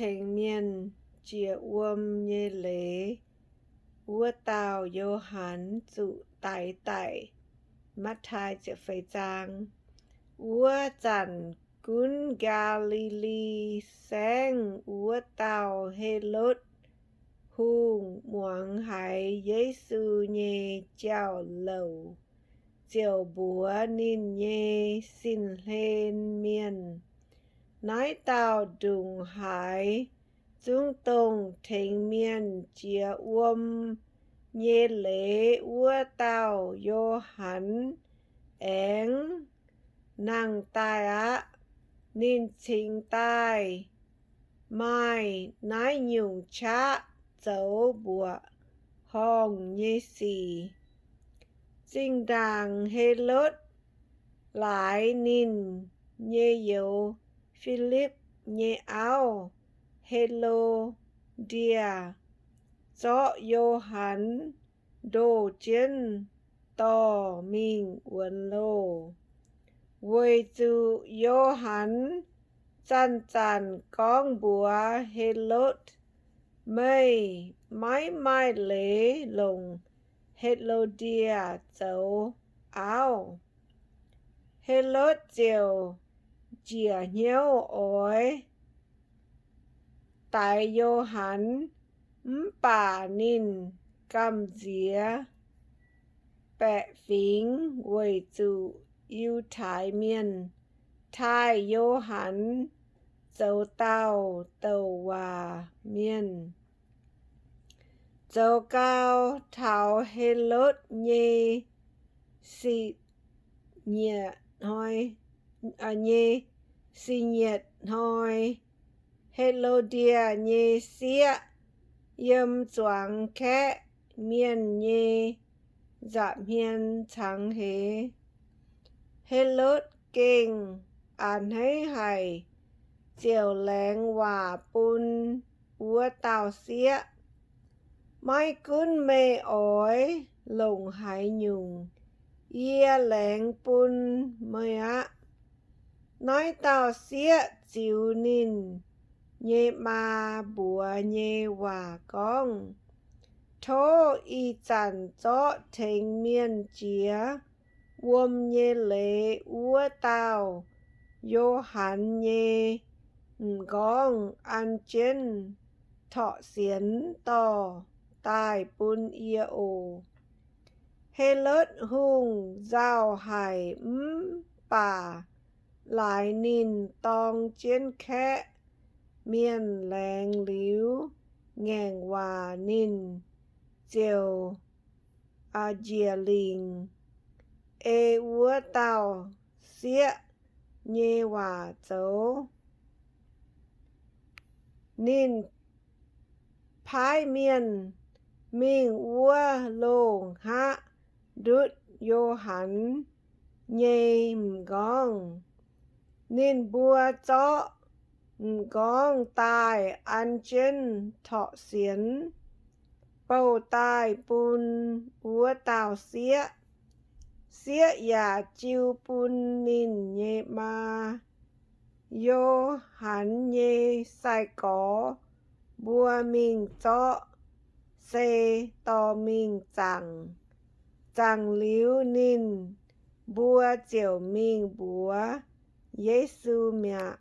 tengx mienh jiex wuom nyei leiz wuov dauh Yo^han zuqc daix daic. Matv^tai Wuov zanc gunv Gaa^li^li Saengv wuov dauh Helotv Hungh muangx haiz Yesu nyei jauv-louc, ziouc mbuox ninh nyei sin-hlen mienh, Naaiv dauh ndongc haaix zungv dongh tengx mienh jiex wuom nyei leiz wuov dauh Yo^han aengx nangh daaih aqv. Ninh cingx daaih maaih naaiv nyungc qaqv zoux mbuoqc horngh nyei sic. Zinh ndaangc Helotv laaix ninh nyei youz, Filipv, nyei auv, Helo^ndie, zorqv Yo^han ndoh jienv dorh mingh wuonx loh, weic zuqc Yo^han zanc-zanc gorngv mbuox Helotv, Meih maiv maaih leiz longc Helo^ndie zoux auv. Helotv ziouc njiec hnyouv oix daix Yo^han, mv baac ninh gamh nziex baeqc fingx weic zuqc Yiutai Mienh taaih Yo^han zoux dauh douc waac mienh. Zoux gau, taux Helotv nyei si-nyietv hnoi, nyei si-nyietv hnoi, Helo^ndie nyei sieqv yiem zuangx kaeqv mienh nyei nza'hmien cangx heix. Helotv gengh a'hneiv haic, ziouc laengz waac bun wuov dauh sieqv, Maiv gunv meih oix longc haaix nyungc, yie laengz bun meih aqv. Naaiv dauh sieqv ziux ninh nyei maa mbuox nyei waac gorngv, Tov ih zanc zorqv tengx mienh jiex wuom nyei leiz wuov dauh Yo^han nyei m'nqorngv an jienv torqv sienx dorh daaih bun yie oc. Helotv Hungh nzauh haic mv baac laaix ninh dorng jienv kaeqv mienh laengz liuz ngaengc waac, ninh ziouc njiec lingc ei wuov dauh sieqv nyei waac zoux. Ninh paaiv mienh mingh wuov loh hngaqv ndutv Yo^han nyei m'nqorngv. Ninh mbuo zorqv m'nqorngv daaih an jienv torqv sienx, bouh daaih bun wuov dauh sieqv. Sieqv yaac jiu bun ninh nyei maa. Yo^han nyei sai-gorx mbuo mingh zorqv sei dorh mingh zaangc. Zaangc liuz ninh mbuo ziouc mingh mbuox Yesu mi'aqv.